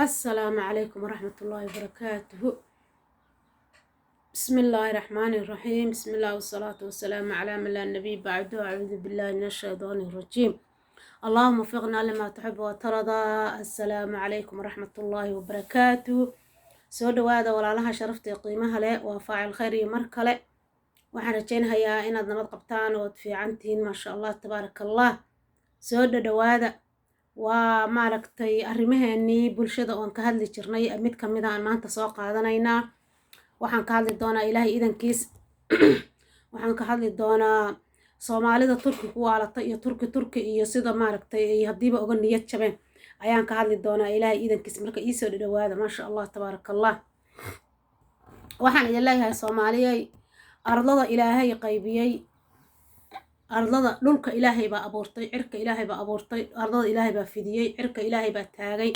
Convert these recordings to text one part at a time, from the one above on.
Assalaamu calaykum waraxmatullaahi wabarakaatuhu. Bismi illaahi raxmaani raxiim. Bismi illaahi wasalaatu wasalaamu calaa man laa nabiy bacdu. Acuudu billahi min ashaydaani rajiim. Allaahuma wafiqnaa limaa tuxibu watardaa. Assalaamu calaykum waraxmatullaahi wabarakaatuhu. Soo dhawaada, walaalaha sharafta iyo qiimaha leh. Waa Faacil Khayr iyo mar kale. Waxaan rajaynayaa inaad nabad qabtaan ood fiican tihiin. Maasha Allah, tabaaraka Allah. Soo dhadhawaada. Waa maaragtay arrimaheenii bulshada oon ka hadli jirnay mid ka mid a aan maanta soo qaadanaynaa. Waxaan ka hadli doonaa, Ilaahay idankiis, waxaan ka hadli doonaa Soomaalida Turki ku waalatay iyo Turki, Turki iyo sida maaragtay ay haddiiba uga niyad jabeen ayaan ka hadli doonaa, Ilaahay idankiis. Marka iisoo dhadhawaada. Maasha Allah, tabaaraka Allah. Waxaan idin leeyahay, Soomaaliyay, ardada Ilaahay qaybiyey, ardada dhulka Ilaahay baa abuurtay, cirka Ilaahay baa abuurtay, ardada Ilaahay baa fidiyey, cirka Ilaahay baa taagay.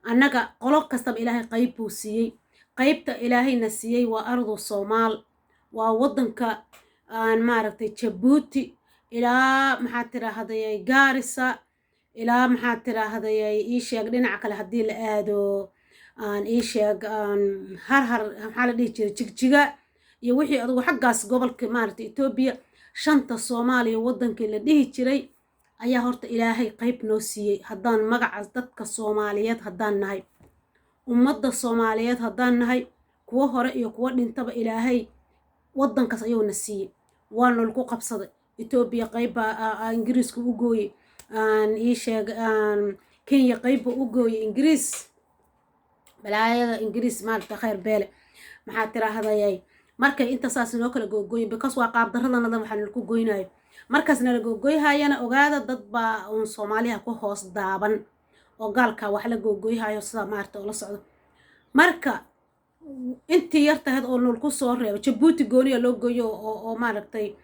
Annaga qolo kastaba Ilaahay qayb buu siiyey. Qaybta Ilaahayna siiyey waa ardu Soomaal, waa waddanka aan maaragtay Jabuuti ilaa, maxaad tiraahday, Gaarisa ilaa, maxaad tiraahday, ii sheeg, dhinaca kale haddii la aado, aan ii sheeg, aan Harhar, maxaa la dhihi jiray, Jigjiga iyo wixii adugu xaggaas gobolka maaragtay Etoobiya, shanta Soomaaliya waddankii la dhihi jiray ayaa horta Ilaahay qayb noo siiyey. Haddaan magaca dadka Soomaaliyeed haddaan nahay, ummadda Soomaaliyeed haddaan nahay, kuwo hore iyo kuwo dhintaba, Ilaahay waddankaas ayuuna siiyey. Waa nalagu qabsaday. Etoobiya qayb baa Ingiriisku u gooyey, aan ii sheeg, Kenya qayb buu u gooyey Ingiriis, balaayada Ingiriis maaragta khayr beele. Maxaa tirahdayay, markay inta saas noo kala googooyin, because waa qaabdaradanada waxaa nalaku goynayo. Markaas nala googoyhayana, ogaada, dad baa uun Soomaaliha ku hoos daaban oo gaalka wax la googoyhayo sidaa maarata oo la socdo. Marka intii yartahayd oo nolku soo reebo, Jabuuti gooniya loo gooyo oo maaragtay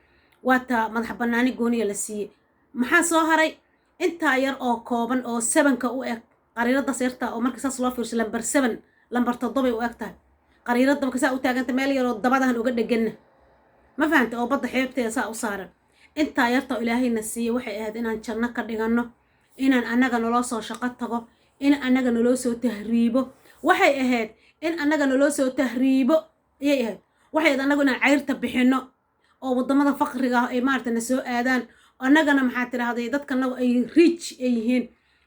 waata madax banaani gooniya la siiyey. Maxaa soo haray? Intaa yar oo kooban oo sevenka u eg, qariiradaas yarta oo marka saas loo fiirsho lamber 7, lamber 7ay u eg tahay qariirada. Marka saa u taaganta, meel yaroo dabadahan uga dheganna, ma fahanta, oo badda xeebteeda saa u saaran. Intaa yarta oo Ilaahayna siiyey waxay ahayd inaan janno ka dhiganno, inaan annaga naloo soo shaqo tago, in annaga naloo soo tahriibo. Waxay ahayd in annaga naloo soo tahriibo ayay ahayd. Waxay ahayd annagu inaan cayrta bixinno oo waddamada faqriga ah ay maarata na soo aadaan. Annagana, maxaa tidahday, dadkanagu ay rich ay yihiin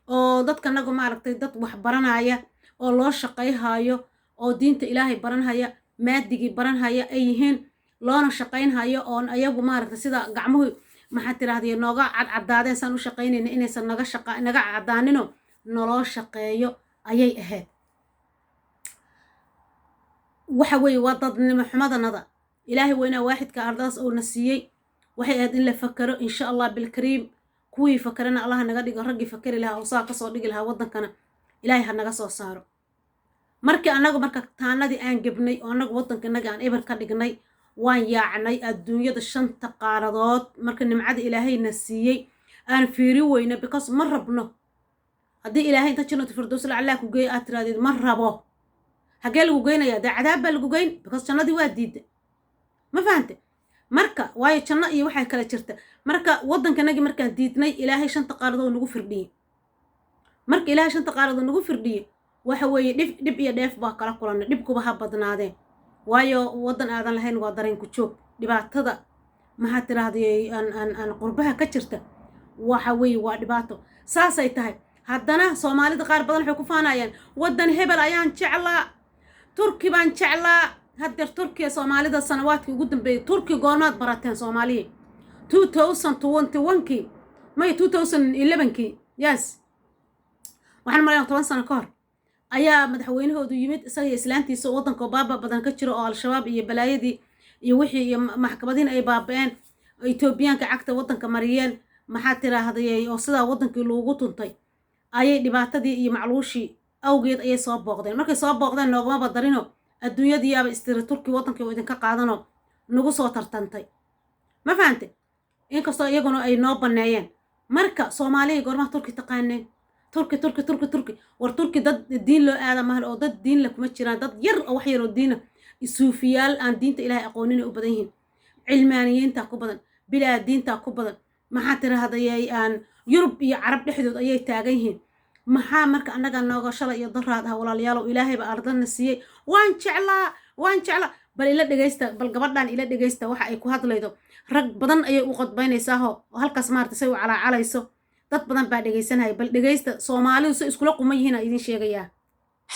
oo dadkanagu maaragtay dad wax baranaya oo loo shaqayhayo oo diinta Ilaahay baranhaya, maadigii baranhaya ay yihiin, loona shaqaynhayo, oon ayagu maaragtay sida gacmuhu, maxaa tidahday, nooga cadcadaadeen saan u shaqaynayna inaysan naga shaqa naga caddaanino, naloo shaqeeyo ayay ahayd. Waxa weeye waa dadnimo xumadanada. Ilaahay weynaa waaxidka ardadaas uuna siiyey waxay ahayd in la fakero. Insha Allah bilkariim, kuwii fakerana Allah naga dhigo, raggii fakeri lahaa oo saa kasoo dhigi lahaa waddankana Ilaahay ha naga soo saaro. Markii annagu marka taanadii aan gebnay oo annagu waddanka innaga aan eber ka dhignay, waan yaacnay adduunyada shanta qaaradood. Marka nimcada Ilaahayna siiyey aan fiiri weyno, because ma rabno. Haddii Ilaahay inta Jannatu Firdows lacalaa ku geeyo aad tirahdid "Ma rabo," hagee lagu geynayaa? Dee cadaab baa lagu geyn, because jannadii waa diidda. Ma fahante? Marka waayo janno iyo waxaa kala jirta. Marka waddankanagii markaan diidnay, Ilaahay shanta qaaradood nagu firdhiyey. Marka Ilaahay shanta qaaradood nagu firdhiyey, waxa weeye dhib, dhib iyo dheef baa kala kulannay. Dhibkuba ha badnaadeen, waayo waddan aadan lahayn waa dareen ku joog. Dhibaatada, maxaa tiraahday, aan qurbaha ka jirta waxa weeye waa dhibaato. Saasay tahay, haddana Soomaalida qaar badan waxay ku faanayaan "Waddan hebel ayaan jeclaa, Turki baan jeclaa." Haddeer Turkiya Soomaalida sanawaadkii ugu dambeeyey Turki goormaad barateen, Soomaaliya? 2021-kii, may, 2011-kii, yes. Waxaan malaya 10 sano ka hor ayaa madaxweynahoodu yimid, isaga iyo islaantiisa, waddanka baaba badan ka jiro oo Al-Shabaab iyo balaayadii iyo wixii iyo maxkamadiin ay baaba-een, Etoobiyaanka cagta waddanka mariyeen, maxaa tiraahday, oo sidaa waddankii loogu tuntay ayay dhibaatadii iyo macluushii awgeed ayay soo booqdeen. Markay soo booqdeen, noogama badarino, adduunyadiiyaaba istiri Turki waddankii oo idinka qaadano nagu soo tartantay. Ma fahante? Inkastoo iyaguna ay noo banneeyeen. Marka Soomaaliya, goormaha Turki taqaaneen? Turki, Turki, Turki, Turki. War Turki dad diin loo aada mahal oo dad diin le kuma jiraan. Dad yar oo wax yaroo diina, suufiyaal aan diinta Ilaahay aqoonina u badan yihiin, cilmaaniyiinta ku badan, bilaa diinta ku badan. Maxaa tirahdayay, aan Yurub iyo Carab dhexdood ayay taagan yihiin. Maxaa marka annaga nooga shalay iyo daraad ah? Walaalayaalow, ilaahayba ardana siiyey. Waan jeclaa, waan jeclaa. Bal ila dhegaysta, bal gabadhan ila dhegaysta waxa ay ku hadlaydo. Rag badan ayay u qodbaynaysaahoo halkaas maarata say u calaacalayso, dad badan baa dhegaysanaya. Bal dhegaysta, Soomaalidu say iskula quman yihiin aan idin sheegayaa.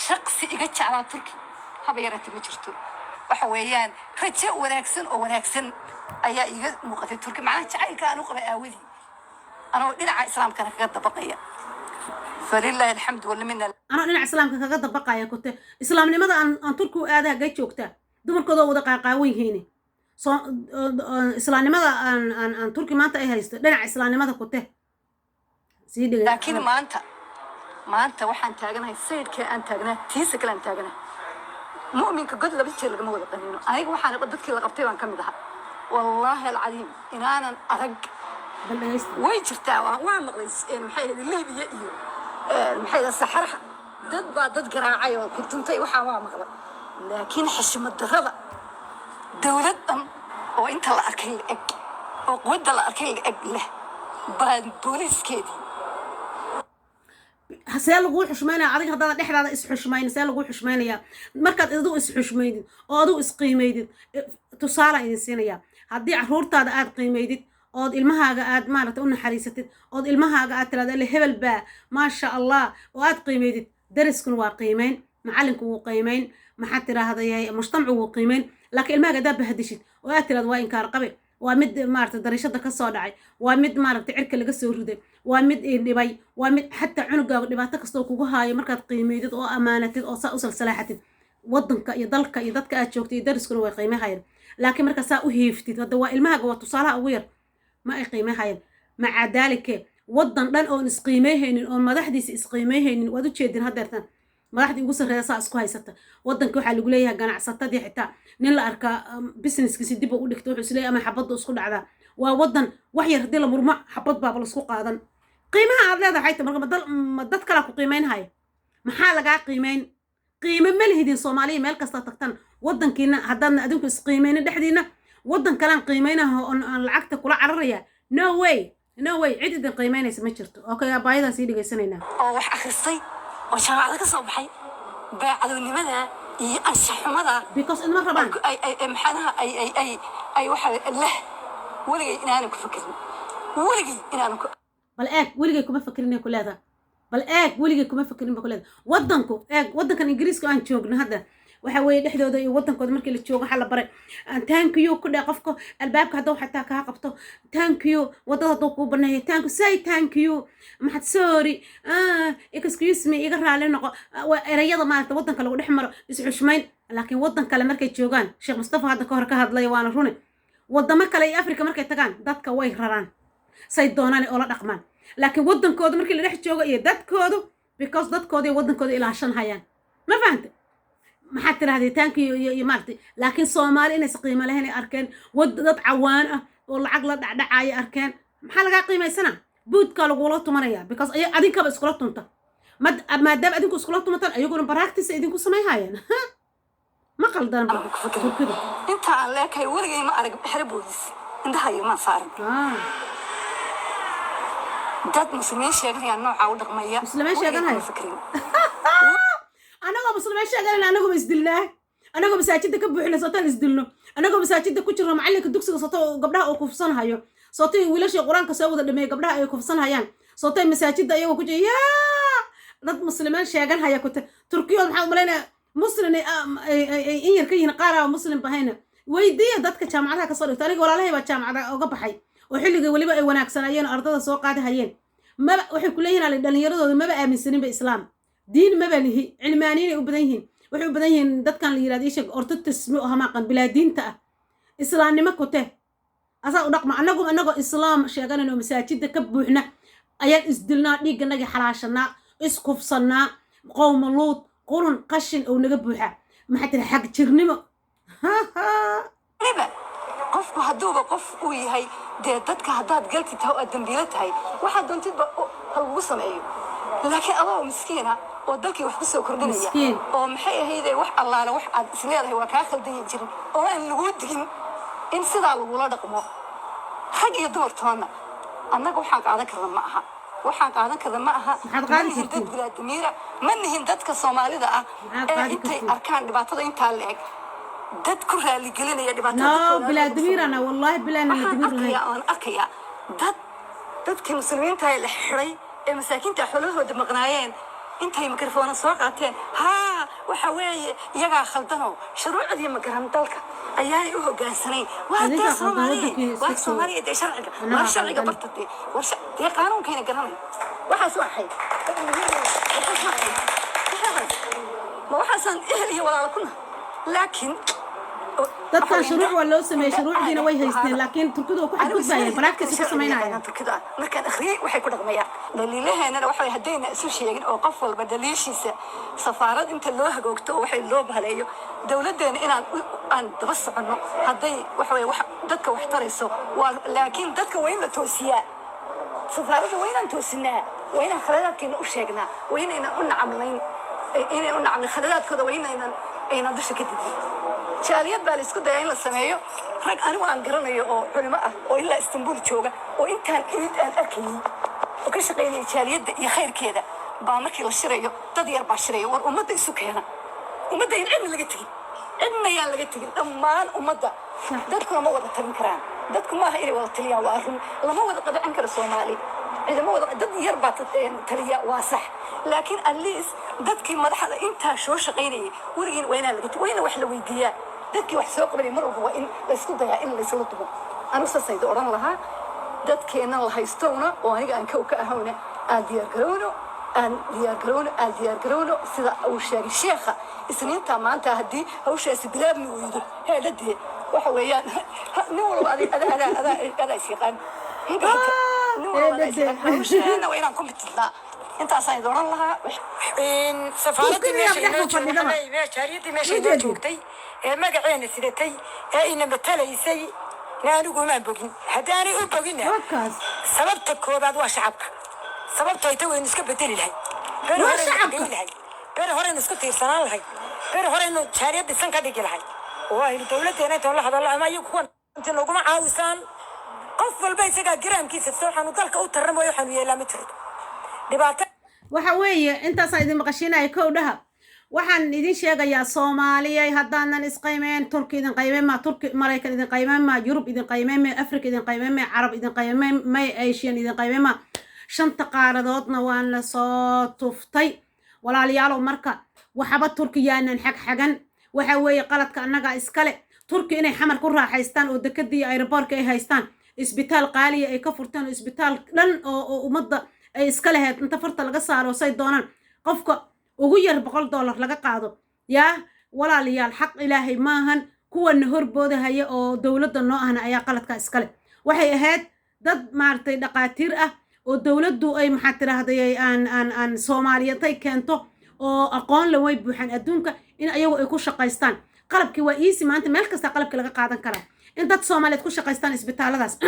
Shaqsi iga jeclaa Turki haba yaraatee ma jirto. Waxa weeyaan rajo wanaagsan oo wanaagsan ayaa iiga muuqatay Turki, macnaha jacaylka aan u qabay aawadii, anoo dhinaca islaamkana kaga dabaqaya, falilaahi alxamdu walmina. Anoo dhinaca islaamka kaga dabaqaya kute, islaamnimada aan Turki u aada hagay joogtaa? Dumarkoodoo wada qaaqaawan yihiin. Soo islaamnimada aan Turki maanta ay haysto dhinaca islaamnimada kute sii dhegay. Laakiin maanta waxaan taaganahay sayidkii aan taagnaa, tiisa kale aan taaganahay. Mu'minka god laba jeer lagama wada qaniino. Aniga waxaan dadkii la qabtay baan ka mid ahaa. Wallaahi alcadiim inaanan arag. Bal dhegaysta. Way jirtaa, waa maqlay, maxay ahayd, Liibiya iyo maxay ahayd, Saxaraha, dad baa dad garaacay oo ku tuntay, waxaa waa maqlay. Laakiin xishmad darrada dowlad dhan oo inta la arkay la eg oo quwadda la arkay la eg leh baa booliiskeedii See laguu xushmaynaya adiga haddaada dhexdaada is-xushmayn? See laguu xushmaynayaa markaad adigu is-xushmaydid oo adigu isqiimaydid? Tusaalaan idin siinaya: haddii caruurtaada aad qiimaydid, ood ilmahaaga aad maaragta u naxariisatid, ood ilmahaaga aad tiraada "Alle hebel baa maasha Allah" oo aad qiimaydid, dariskuna waa qiimayn, macallinku wuu qiimayn, maxaad tiraahday, mujtamacu wuu qiimayn. Laakiin ilmahaaga haddaad bahadishid oo aad tirahdo "Waa inkaar qabe, waa mid maaragta dariishada ka soo dhacay, waa mid maaragta cirka laga soo riday, waa mid dhibay, waa mid," xataa cunugaaga dhibaato kastoo kugu haayo, markaad qiimeydid oo ammaanatid oo saa u salsalaaxatid, wadanka iyo dalka iyo dadka aad joogtid iyo dariskuna way qiimahayaan. Laakiin markaa saa u hiiftid, hadda waa ilmahaaga, waa tusaalaha ugu yar, ma ay qiimahayaan. Maca daalike, wadan dhan oon isqiimeyhaynin, oon madaxdiisa isqiimeyhaynin, waad ujeedin haddeertan madaxdii ugu sarreeya saa isku haysata wadanka. Waxaa lagu leeyahay ganacsatadii xitaa nin la arkaa businesskiisi dib u dhigta, wuxuu isleeyahay ama xabaddu isku dhacdaa. Waa wadan wax yar haddii la murmo xabad baaba laisku qaadan. Qiimaha aad leedahay ta marka ma dad kalaa ku qiimeynhaya? Maxaa lagaa qiimeyn? Qiime ma lihidin Soomaaliya. Meel kasta tagtan, wadankiina haddaadna adinku isqiimeynin dhexdiina, wadan kalaan qiimeynaha oon aan lacagta kula cararaya, no way, no way. Cid idin qiimeynaysa ma jirto. Okay, abaayadan sii dhegaysanaynaa. Oo wax akhristay oo jaamacada ka soo baxay baa cadownimada iyo anshaxumada because idma rabaan. ay maxaanaha ay waxa leh weligay inaanan ku fakerin, weligay inaanan ku Bal eeg, "Weligay kuma fakerin" ay ku leedahay. Bal eeg, "Weligay kuma fakerin" ba ku leedahay. Wadanku eeg, wadankan Ingiriiska aan joogno hadda, waxa weeye dhexdooda iyo wadankooda markii la joogo waxaa la baray "Thank you" ku dheh qofka albaabka hadduu xataa kaa qabto, "Thank you." Wadada hadduu kuu baneeyo, "Thank you," say, "Thank you," maxad, "Sorry," "Excuse me," "Iga raali noqo." Waa ereyada maaragta wadanka lagu dhex maro, is-xushmayn. Laakiin wadan kale markay joogaan, Sheekh Mustafa hadda ka hor ka hadlaya, waana runi, wadamo kale iyo Africa markay tagaan dadka way raraan, say doonaan oola dhaqmaan. Laakiin wadankooda markii la dhex joogo iyo dadkoodu, because dadkooda iyo wadankooda ilaashan hayaan, ma fahante? Maxaad tirahdee, "Thank you" iyo maaragtay. Laakiin Soomaali inaysa qiimo lahayn ay arkeen, wad dad cawaan ah oo lacag la dhacdhacaya arkeen. Maxaa lagaa qiimaysana? Buudkaa lagula tumanaya, because adinkaba iskula tunta. Maadaama adinku iskula tumataan, ayaguna practice idinku samayhayaan. Ma qaldan Aanan ku fakerin. Turkida. Inta aan leekahay weligay ma arag xero booliis, indhahayo maan saarin. Dad muslimiin sheeganaya noocaa u dhaqmaya. Muslimiin Weligay sheeganaya? kuma fakerin. Anagoo muslimiin sheeganayna, anagoo isdilnaa, anagoo masaajidda ka buuxina, sootaan isdilno, anagoo masaajidda ku jirno, macallinka dugsiga soto gabdhaha uu kufsanhayo, sootay wiilashii qur-aanka soo wada dhameeyey gabdhaha ay kufsanhayaan, sootay masaajidda iyagoo ku jira, yaa dad muslimiin sheegan haya kute. Turkiyood maxaa umalaynaya muslim ay in yar ka yihiin, qaar aa muslim bahayna. Weydiiya dadka jaamacadaha kasoo dhigto. Aniga walaalahay baa jaamacada uga baxay oo xilligii weliba ay wanaagsanaayeen oo ardada soo qaadi hayeen. Maba waxay ku leeyihin ali dhalinyaradooda maba aaminsaninba islaam, diin maba lihi, cilmaaniinay u badan yihiin. Waxay u badan yihiin dadkan la yirahdo isheg ortotismi oo hamaaqan bilaa diinta ah, islaamnimo kute asaa u dhaqma. Annagu annagoo islaam sheeganayno oo masaajidda ka buuxna ayaan isdilnaa, dhiigganagii xalaashanaa, iskufsannaa, qowma luud, qurun, qashin oo naga buuxa. Maxaa tiri, xag jirnimo. Weliba qofku hadduuba qof uu yahay, dee dadka haddaad galti tahay oo aad dambiilo tahay, waxaad doontidba ha lagugu sameeyo. Laakiin adoo miskiina oo dalkii wax kusoo kordhinaya Miskiin. oo maxay ahayde, wax allaale wax aad isleedahay waa kaa khaldanya jirin oo aan laguu digin in sidaa lagula dhaqmo, rag iyo dumar toonna, annaga waxaan qaadan karna ma aha. Waxaan qaadan karna ma aha. Maxaad Ma qaadi nihin dad kartiin? Bilaadimiira ma nihin. Dadka Soomaalida ah Maxaad ee qaadi intay kartiin? arkaan dhibaatada intaa la eg, dad ku raaligelinaya dhibaatada No. dadkooda Bilaa lagu damiirana sameeyo. Wallaahi bilaana la Waxaan damiir lahayn. arkayaa oon arkayaa dadkii Muslimiinta ee la xiray ee masaakiinta xoolahooda maqnaayeen, intay mikrofoona soo qaateen, haa, waxa weeye iyagaa khaldano, shuruucdii magaran dalka ayaanay u hogaansanayn. Waa Adinkaa dee khaldan, Soomaaliya waddankii iska waa jooga. Soomaaliya dee sharciga Annagaa waa sharciga khaldan. Barta dee, war dee qaanuunkayna garanay. Waxaas waa xay, waxaas waa xay, ma waxaasaan ehel iyo walaalo ku nahay? Laakiin Dadkan shuruuc waa loo sameeyey, shuruucdiina way haysteen, laakiin Turkidu waa ku xadgudbayeen, practice ku samaynayaan. Turkida markaan akhriyay waxay ku dhaqmayaan dhaliilaheenana waxa way haddayna isu sheegin oo qof walba dhaliishiisa safaarad inta loo hagoogto oo waxay loo bahaleeyo dowladdeena inaan aan daba soconno hadday waxa way wax dadka wax tarayso waa, laakiin dadka waa in la toosiyaa. Safaaradda waa inaan toosinaa, waa inaan khaladaadkeena u sheegnaa, waa inaynan u nacamlayn, inay u nacamlayn khaladaadkooda, waa inaynan aynan dusha ka didin. Jaaliyad baa la isku dayaa in la sameeyo. Rag anigu aan garanayo oo culimo ah oo ilaa Istanbul jooga oo intaan imid aan arkaynin oo ka shaqaynaya jaaliyadda iyo khayrkeeda baa markii la shirayo dad yar baa shiraya. War ummadda isu keena, ummadda in cidna laga tegin, cidna yaan laga tegin, dhammaan ummadda. Dadkuna ma wada talin karaan, dadku maaha inay wada taliyaan. Waa run, lama wada qadacin karo Soomaali, ciidamo wada dad yar baa taliya, waa sax, laakiin at least dadkii madaxda intaa soo shaqaynayay weligiin waa inaan laga, waa in wax la weydiiyaa. Dadkii wax soo qabanaya mar walba waa in laysku dayaa in laysla dumo. Anigu saasayda odhan lahaa. Dadkeennan la haystowna oo aniga aan kow ka ahowna, aan diyaargarowno, aan diyaargarowno, aan diyaargarowno. Sida uu sheegay sheekha Isniinta maanta, haddii hawshaasi bilaabmi weydo, heedhadee waxa weeyaan nin walba adaa adaa adaa adaa is yaqaan, nin walba adaa is yaqaan. Hawsheena waa inaan ku mitidnaa. Intaasaan idin odhan lahaa. Safaaradii Turkiga meesha yaa inoo dhex fadhidaba. joogtay, jaaliyadii meesha inoo Ujeedin. joogtay ee magaceena sidatay ee ina matalaysay na anigu umaan bogin. Haddaanay u boginna, Wakaas. sababta koobaad waa shacabka. Sababto ay ta waynu iska bedeli lahay beri Waa horeynu shacabka. geyn lahay, beri horeynu isku tiirsanaan lahay, beri horeynu jaaliyad dhisan ka dhigi lahay oo aynu dowladdeena intaan la hadallo ama iyagu kuwan inta noguma caawisaan. Qof walba isagaa giraamkiisa sito. Waxaanu dalka u tarran mooyo waxaanu yeelaa ma jirto dhibaato. Waxa weeye intaasaan idin maqashiinaya. Kow dhaha, waxaan idin sheegayaa, Soomaaliyay, haddaanan isqaymeen, Turki idin qaymeen ma, Turki Maraykan idin qaymeen ma, Yurub idin qaymeen ma, Afrika idin qaymeen ma, Carab idin qaymeen ma, Asian idin qaymeen ma, shanta qaaradoodna waan la soo tuftay. Walaalayaalow, marka waxba Turki yaanan xagxagan. Waxa weeye qaladka annagaa iskale. Turki inay Xamar ku raaxaystaan oo dekadii aeroboorka ay haystaan, isbitaal qaaliya ay ka furtaan, oo isbitaal dhan oo ummadda ay iska lahayd inta farta laga saaro, say doonaan qofka ugu yar $100 laga qaado. Yaa walaalayaal, xaq Ilaahay maahan. Kuwana horboodahaya oo dowladda noo ahna ayaa qaladka iskale. Waxay ahayd dad maaragtay dhaqaatiir ah oo dowladdu ay, maxaa tiraahday, aan Soomaaliyatay keento oo aqoon la, way buuxaan adduunka, in ayagu ay ku shaqaystaan. Qalabkii waa easy maanta, meel kasta qalabkii laga qaadan karaa. In dad Soomaaliyeed ku shaqaystaan isbitaaladaas,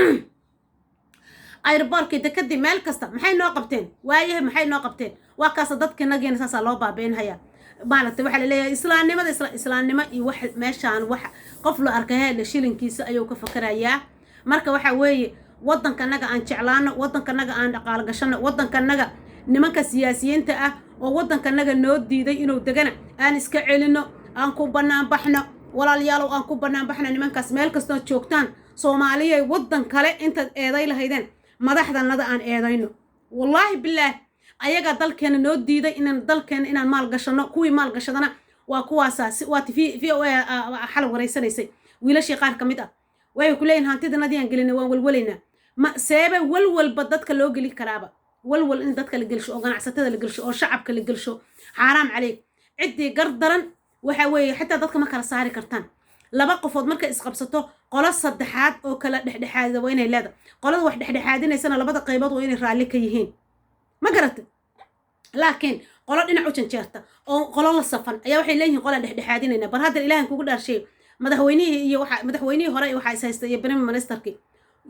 airboorkii, dekadii, meel kasta. Maxay noo qabteen? Waayahay, maxay noo qabteen? Waa kaasa dadkanagiina saasaa loo baabiinhayaa. Maaragtay, waxaa laleeyahay islaamnimada, islaamnimo iyo wax meeshaan wax qof la arkay heedha shilinkiisa ayuu ka fakarayaa. Marka waxa weeye waddankanaga aan jeclaano, waddankanaga aan dhaqaalo gashano, waddankanaga nimanka siyaasiyiinta ah oo waddankanaga noo diiday inuu degana aan iska celino, aan ku bannaan baxno. Walaalayaalow, aan ku bannaan baxno nimankaas. Meel kastood joogtaan, Soomaaliyay, waddan kale intaad eeday lahaydeen, madaxdanada aan eedayno. Wallaahi bilaah, ayagaa dalkeena noo diiday inaan dalkeena inaan maal gashano. Kuwii maal gashadana waa kuwaasa. Waa VOA xalay wareysanaysay wiilashii qaar ka mid ah. Waxay ku leeyihin hantidanadii aan gelinay waan walwalaynaa. Ma seebe walwalba dadka loo geli karaaba? Walwal in dadka la gelsho oo ganacsatada la gelsho oo shacabka la gelsho, xaaraam caleyk. Ciddii gar daran waxa weeye xitaa dadka ma kala saari kartaan. Laba qofood markay isqabsato, qolo saddexaad oo kala dhexdhexaadida waa inay leedahay. Qolada wax dhexdhexaadinaysana labada qaybood waa inay raalli ka yihiin, ma garatay? Laakiin qolo dhinac u janjeerta oo qolo la safan ayaa waxay leeyihiin qolaan dhexdhexaadinayna. Bar hadda Ilaahan kugu dhaarshay, madaxweynihii iyo waxa madaxweynihii hore waxaa is haysta iyo prime ministerkii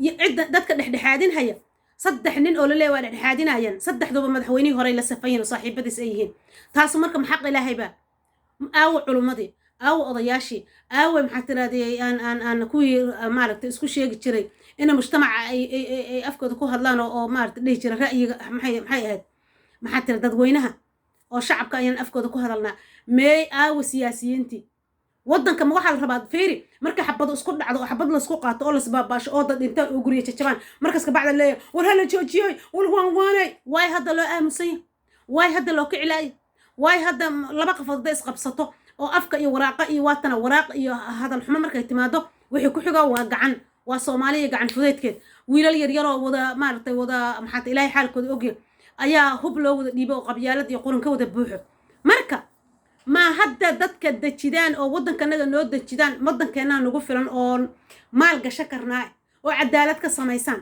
iyo cidda dadka dhexdhexaadinhaya, saddex nin oo laleeyahay waa dhexdhexaadinayaan, saddexduba madaxweynihii hore la safan yihiin oo saaxiibadiis ay yihiin. Taas marka maxaq Ilaahay baa? Aawo culummadii? Aawe odayaashii? Aawe, maxaa tirahdayay, aan kuwii maaragtay isku sheegi jiray ina mujtamaca ay afkooda ku hadlaan oo maaragtay dhihi jira ra'yiga maxay ahayd, maxaa tira, dadweynaha oo shacabka ayaan afkooda ku hadalnaa? Meey aawe siyaasiyiintii waddanka? Ma waxaa la rabaa, fiiri, marka xabado isku dhacdo oo xabad laisku qaato oo lasbaabaasho oo dad dhintaan oo gurya jajabaan, markas kabacda leeyahay, "War hala joojiyey, war waan waanay." Waay hadda loo aamusan yahay? Waay hadda loo kicilaayay? Waay hadda laba qofood hadday isqabsato oo afka iyo waraaqa iyo waatana waraaq iyo hadal xumo markay timaado, wixii ku xigaa waa gacan, waa Soomaaliya gacan fudeydkeed. Wiilal yaryaroo wada maaragtay wada, maxaata, Ilaahay xaalkooda ogya, ayaa hub loo wada dhiibo oo qabyaalad iyo qurun ka wada buuxo. Marka ma hadda dadka dejidaan oo waddankanaga noo dejidaan, waddankeenaa nagu filan oo maal gasho karnaa oo cadaalad ka samaysaan.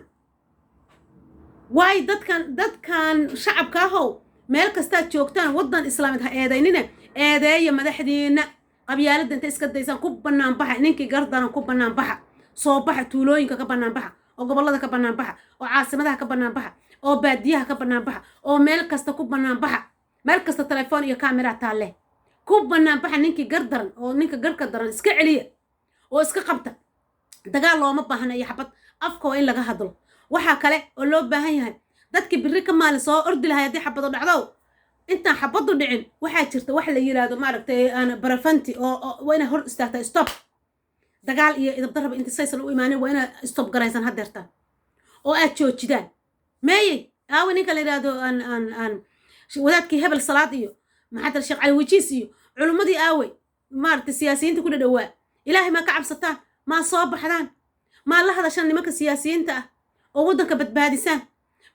Waay dadkan shacabka ahow, meel kastaad joogtaan, waddan islaameed ha eedaynine, eedeeya madaxdiina. Qabyaaladda inta iska daysaan ku bannaan baxa. Ninkii gardaran ku bannaan baxa, soo baxa, tuulooyinka ka bannaan baxa oo gobollada ka bannaan baxa oo caasimadaha ka bannaan baxa oo baadiyaha ka bannaan baxa oo meel kasta ku bannaan baxa. Meel kasta telefoon iyo kaamera taalle, ku bannaan baxa. Ninkii gardaran oo ninka garka daran iska celiya oo iska qabta. Dagaal looma baahna iyo xabad, afka waa in laga hadlo. Waxaa kale oo loo baahan yahay dadkii biri ka maalin soo ordi lahay haddii xabado dhacdo, intaan xabadu dhicin waxaa jirta wax la yiraahdo, maaragtay, aan prevent oo waa inay hor istaagtaa. Stop dagaal iyo idabdarraba inta saysan u imaanin, waa inaad stop garaysan haddeertaan oo aad joojidaan. Meeyey aawe ninka la yidhaahdo aan wadaadkii hebel salaad iyo maxaa tira, Sheekh Cali Wajiis iyo culummadii? Aawe, maaragtay, siyaasiyiinta ku dhadhowaa? Ilaahay maa ka cabsataan? Maa soo baxdaan? Maa la hadashaan nimanka siyaasiyiinta ah oo waddanka badbaadisaan?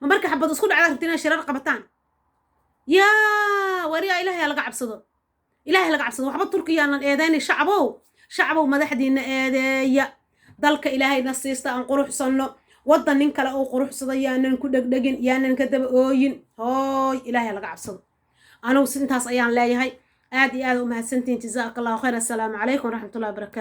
Ma marka xabad isku dhacdaa rabti inaad shirar qabataan? Yaa wariyaa, Ilaahay ha laga cabsado, Ilaahay laga cabsado. Waxba Turkiyaanan eedaynay. Shacbow, shacbow, madaxdiina eedeeya. Dalka Ilaahayna siista aan quruxsanno. Waddan nin kale uu quruxsado yaanan ku dhegdhegin, yaanan ka daba ooyin. Hooy, Ilaahay laga cabsado. Anugu intaas ayaan leeyahay. Aad iyo aad u mahadsantihiin. Jazaaka Allahu khayr. Assalaamu calaykum waraxmatullahi wabarakatu.